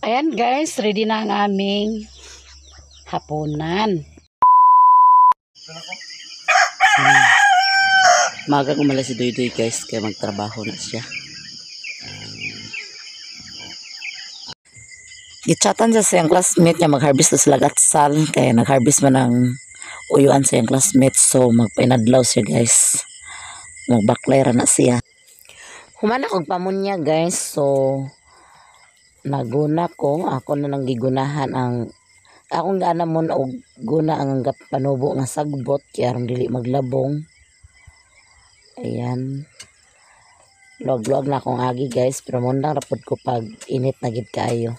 Ayan guys, ready na ang aming hapunan. Magang umalis si Duy Duy, guys, kaya magtrabaho na siya. Gichatan siya sa iyang classmate niya mag-harvest na sila atsal kaya nag-harvest man ang uyuan sa iyang classmate, so magpainadlaw siya, guys. Magbaklay ra na siya. Human akong pamunya, guys, so naguna ko, ako na nang gigunahan ang akong gaana mon og guna ang panubo nga sagbot kaya aron dili maglabong. Ayan. Luwag-luwag na akong agi, guys, pero mundang ra pud ko pag init na gid kaayo.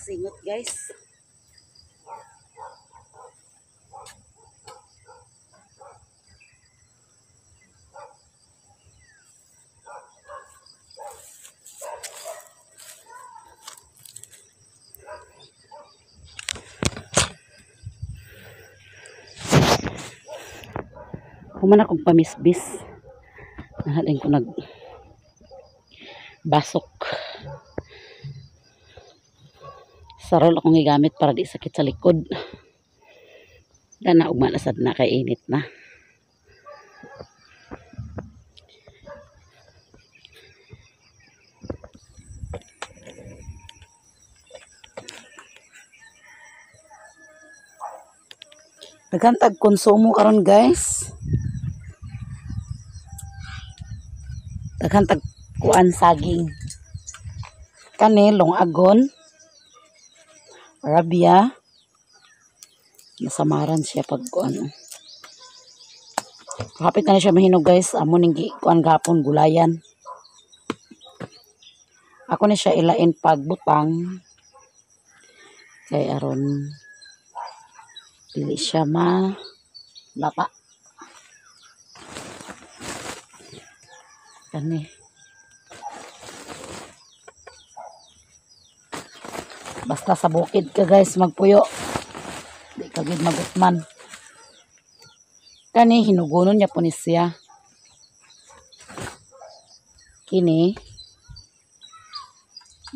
Pagsingot, guys. Human akong pamisbis. Nahalin ko nag basok. Sarol akong gigamit para di sakit sa likod. Dana ugma na sad na kay init na. Daghan tag konsumo karon, guys. Daghan tag kuan, saging. Kani longagon. Arabia. Nasamaran siya pag kuan. Hapit na siya mahinog, guys. Amo ning kuan gapon, gulayan. Ako ni siya ilain pagbutang kay aron dili siya ma lapa. Kani. Basta sa bukid ka, guys, magpuyo. Di ka gid magutman. Kani hinugonon niya po ni siya. Kini.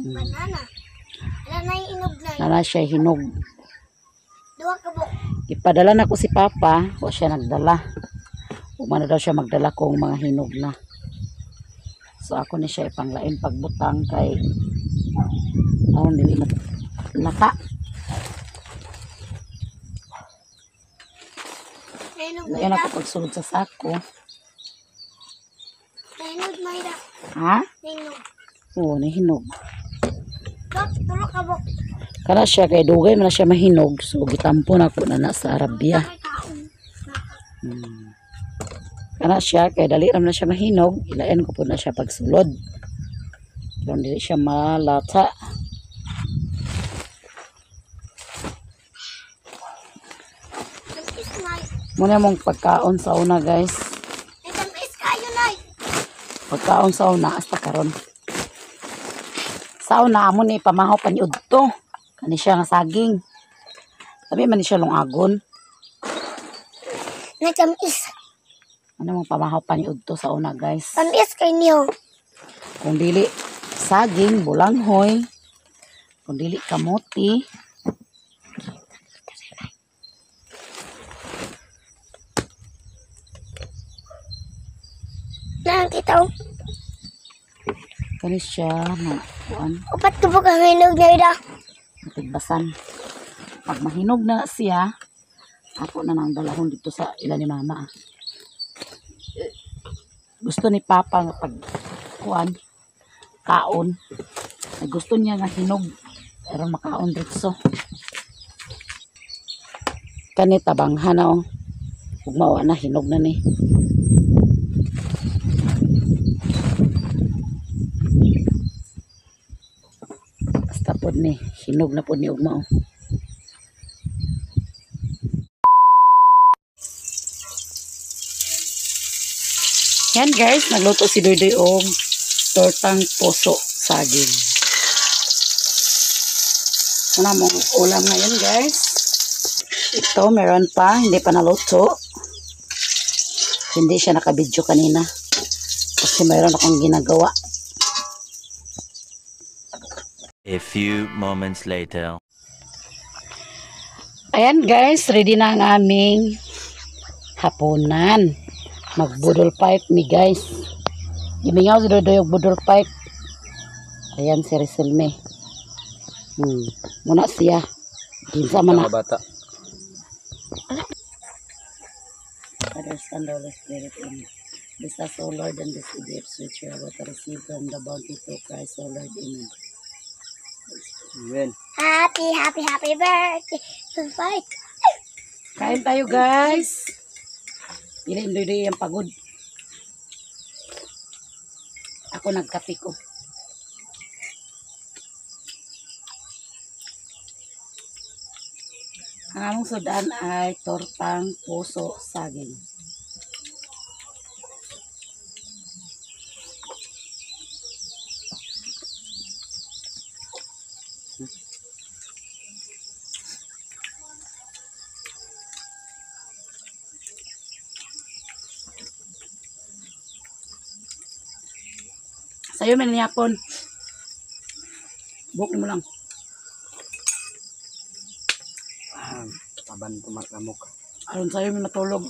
Banana. Wala na yung inog na. Nana siya hinog. Duha ka buok. Ipadala na ko si Papa, o siya nagdala. Umano daw siya magdala kong mga hinog na. So ako ni siya ipanglain pagbutang kay aron dili lata. Nahinog Lain na. ako pagsulod sa sako. Nahinog na. Ha? Nahinog. Oo, nahinog. Dok, tulo ka buok. Kana siya kay dugay man na siya mahinog, so gitampo na ko na sa Arabia. Kay kaon. Kana siya kay dali ra man na siya mahinog, ilain ko po na siya pagsulod. Pero dili siya malata. Tamis na. Muna mong pagkaon sa una, guys. Ay, tamis kayo na. Pagkaon sa una hasta karon. Sa una amo ni pamahaw pa ni udto. Kani siya nga saging. Sabi man ni siya lungagon. Nagtamis. Ano mong pamahaw pa ni udto sa una, guys. Tamis kay niyo. Kung dili saging, bulanghoy. Kung dili kamote. Nakita ko. Kani siya na kuan, Upat ka buok ang hinog na ida. natigbasan. Pag mahinog na siya, ako na nang dalahon dito sa ila ni mama. Ah. Gusto ni Papa nga pag kuan, kaon. Ay, gusto niya nga hinog pero makaon diretso. Kani tabanghan na oh. Ug mao na hinog na ni. Basta pod ni, hinog na pod ni ugma oh. Yan guys, nagluto si Doydoy og tortang puso saging. Una mong ulam ngayon, guys. Ito, meron pa, hindi pa naluto. Hindi siya nakabidyo kanina kasi meron akong ginagawa. A few moments later. Ayan guys, ready na ang aming hapunan. Magbudol pipe mi, guys. Gimingaw si Dodoy og budol pipe. Ayan si Riselme. Muna siya. Kinsa man na. Bata. Father, Son, the Holy Spirit. Amen. Bless us, O Lord, and these gifts which we are about to receive from the bounty through Christ, O Lord. Amen. Amen. Happy, happy, happy birthday. Fight. Kain tayo, guys. Pili Dodoy ang pagod. Ako nagkape ko. Ang among sudan ay tortang puso saging. Sa'yo man niyapon. Buhok mo lang. Ah, taban tumakamok. Aron sa'yo may matulog.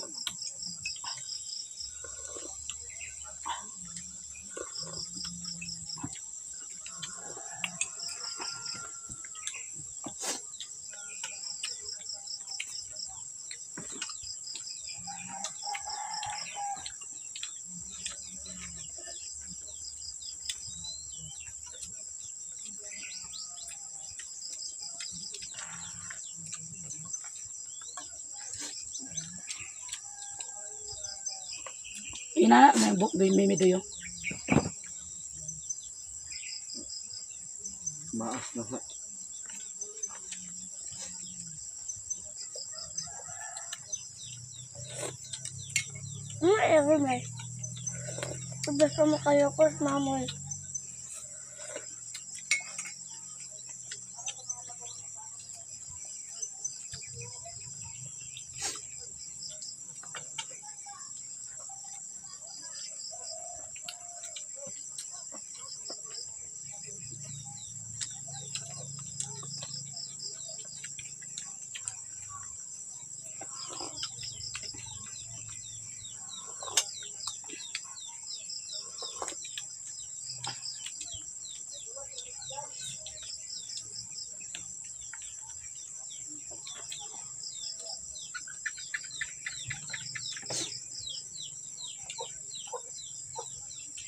Ina na buhok doy mimi doyo. Maas na sa. Every man. Gusto mo kayo ko, mamoy.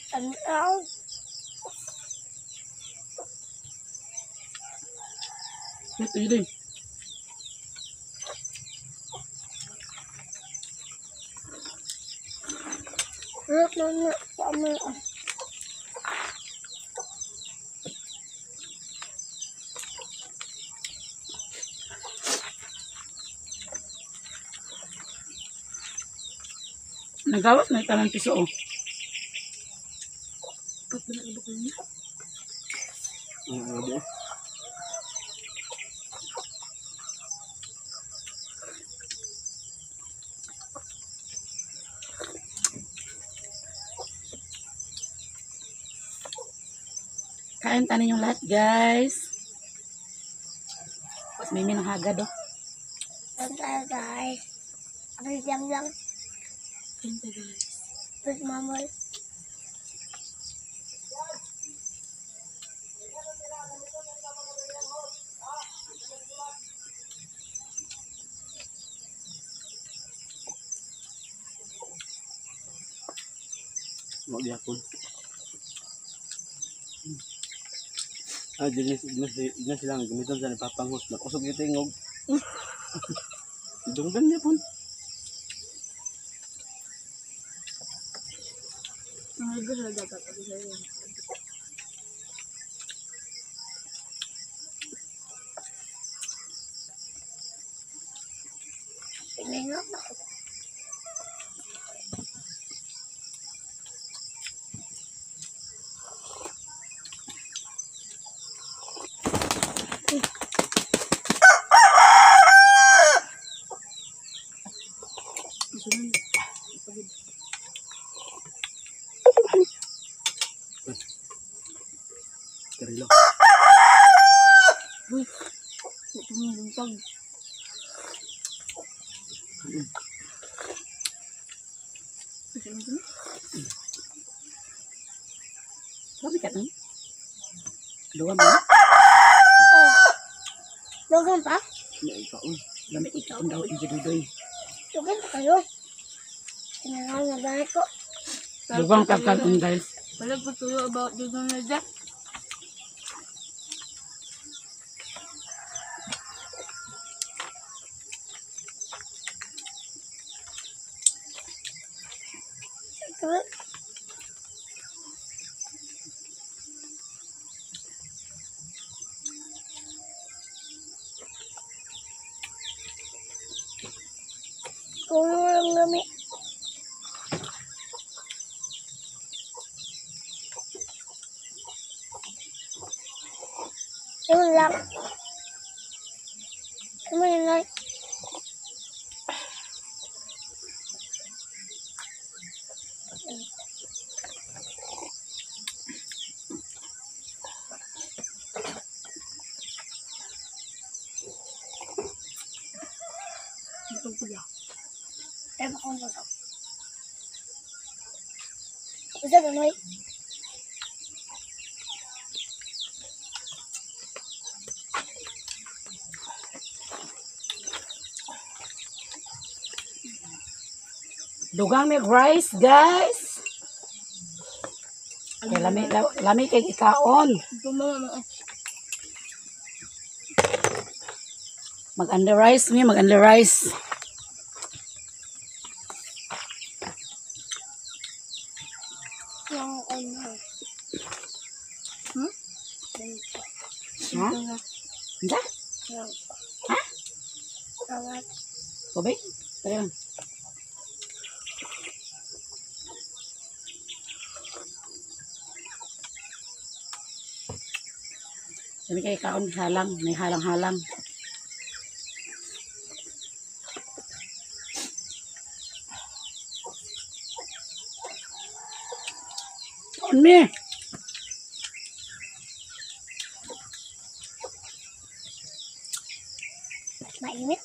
Ang tao. Ito yun din. Look, mama, mama. Nagawas na italang piso oh. Ang abo. Kain tanin yung lahat guys. Mas mimi ng hagad oh. Ang tayo, guys. Ang lang lang. Guys. Mamoy. Magyapon. Ah, dyan sila ang gamiton sa napapanghos na kusog ito ingog. Dunggan niya po. Pinangat ako. Karilo. Grabe ka nun. Luwag mo. Oh. Lugan pa? May ikaon. Gamit ikaon daw yung dudoy. Lugan pa kayo? Pinangat na dahil ko. Luwang kagkaroon guys. Wala po tuyo about dudong na dyan. Ito. Kulo lang kami. Yun lang. Ano yun lang? Busog ko lang. Eh, baka masok. Gusto mo, Noy? Dugang may rice, guys. Kay lami, lami kay ikaon. Ito mama mga. Mag under rice mi, mag under rice. Yang ano. Hmm? Ha? Unsa? Yang. Ha? Tawag. Tubig? Ayun. Lami kay ikaon halang, may halang-halang. Kaon mi. Mainit.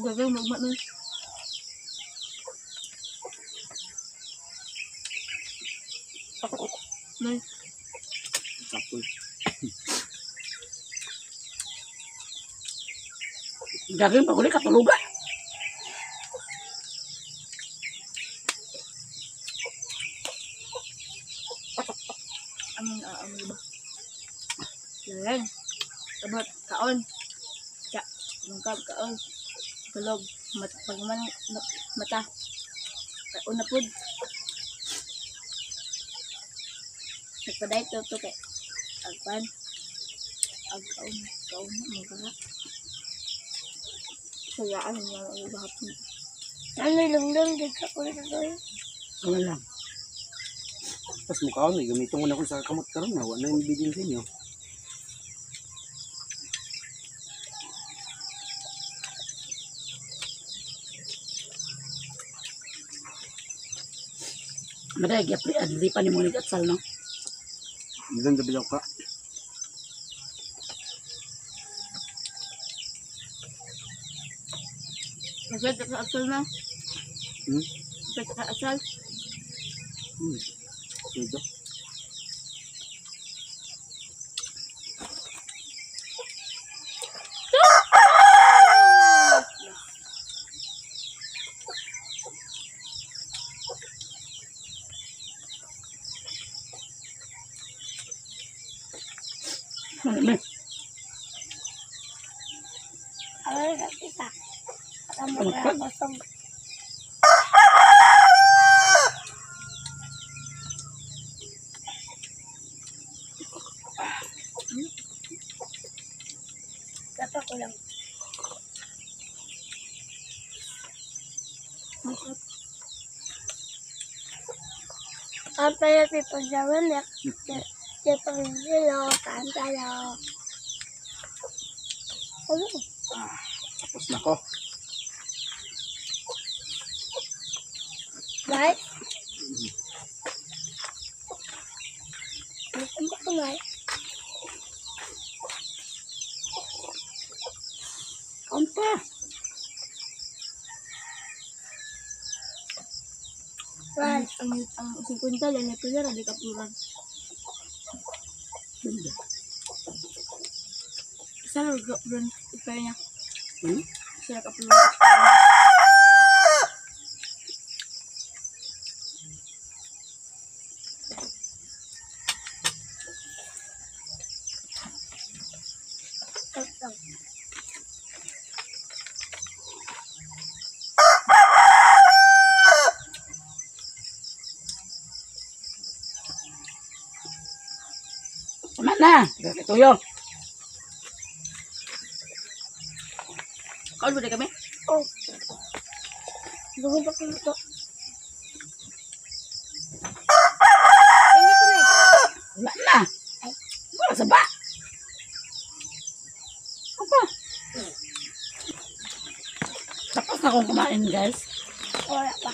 Gagawin mo ugma nun. Nay, Kapoy. Gagawin pag uli katulugan. ang ang ba? Lalang. Abot kaon. Ka, lungkab kaon. Tulog mat pagman mata. Kaon na pud. Nagpaday to to kay agpan. Ag kaon, kaon mo ka. Sayaan nga ang gahapon. Ano lumdum dito ko sa doy. Wala lang. Tapos mukhaon, eh, gamitin ko na ako sa kamot karon na. Wala na yung bidin sa inyo. Maday, gyapli adli pa ni mo ni atsal no. Doon gabi ka. Nagpwede ka asal na. Hmm? Pwede ka asal. Dito. Ano ni? Ano sa isa? Alam mo kaya busog. Dapat ko lang. Ang pala people sa wala. Di pa rin sila. Kaan tayo. Ano? Tapos na ko. Right? Gusto mo kumain? Kaon pa. Right. Ang 50 lang na pila di ka plural. Isa lang ka plural ipay niya. Hmm? Isa ka plural. Stop lang. Na. Tuyo. Kaon mo na kami? Oh. Dugo pa ko ito. Hindi ko na eh. Wala na. Wala sa ba? Apa? Tapos na akong kumain, guys. Wala pa.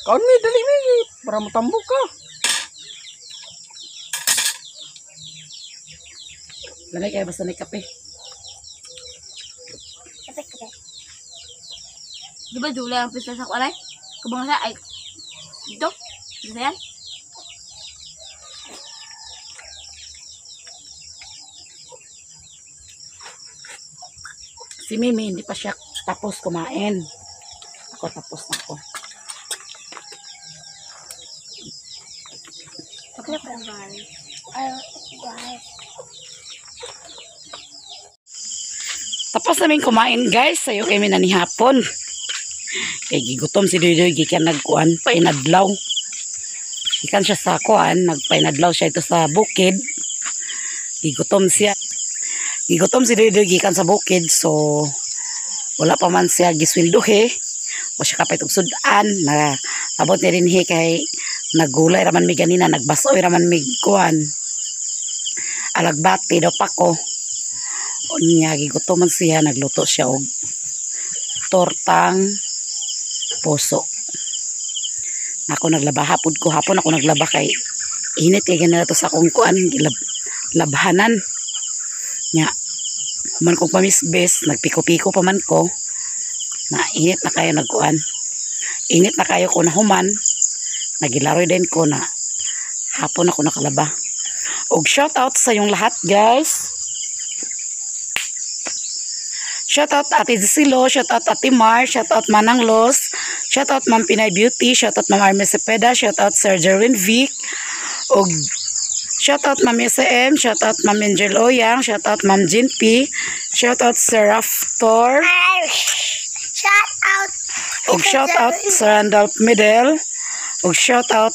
Kaon mi, dali mi. Para matambok ka. Lamay kayo basta may kape. Kape, kape. Di ba July ang pista sa kualay? Kubang sa ay dito. Dito yan. Si Mimi, hindi pa siya tapos kumain. Ako, tapos na ako. Ano ka guys? Ay, guys. Tapos namin kumain, guys. Sayo kami na ni hapon. Kay gigutom si Dudoy, gikan nagkuan, painadlaw. Gikan siya sa kuan, nagpainadlaw siya ito sa bukid. Gigutom siya. Gigutom si Dudoy gikan sa bukid, so wala pa man siya gisweldohe. O siya kapit og sudan na abot ni rin kay nagulay raman mi ganina, nagbasoy raman mi kuan. Alagbati daw pa ko. Unya gigutom man siya, nagluto siya og tortang puso. Ako naglaba hapon ko, hapon ako naglaba kay init kay ganina to sa akong kuan labhanan. Nya human kong pamisbes, nagpiko-piko pa man ko. Na init na kayo nagkuan. Init na kayo ko na human. Nagilaroy din ko na hapon ako nakalaba. Og shout out sa yung lahat, guys. Shout out Ate Zisilo, shout out Ate Mar, shout out Manang Los, shout out Ma'am Pinay Beauty, shout out Ma'am Arme Cepeda, shout out Sir Jerwin Vic, og shout out Ma'am SM, shout out Ma'am Angel Oyang, shout out Ma'am Jean P, shout out Sir Raftor, Ay, shout out. og shout out Sir Randolph Medel, og shout out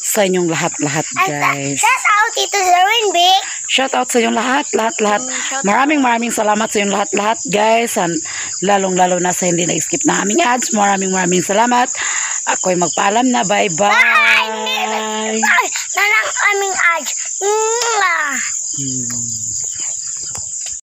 sa inyong lahat-lahat, guys. Shout out Tito Zerwin Big. Shout out sa inyong lahat, lahat, lahat. Maraming maraming salamat sa inyong lahat, lahat, guys. And lalong-lalo na sa hindi na-skip na aming ads. Maraming maraming salamat. Ako'y magpaalam na. Bye-bye. Ay, nalang aming ads. Mwah.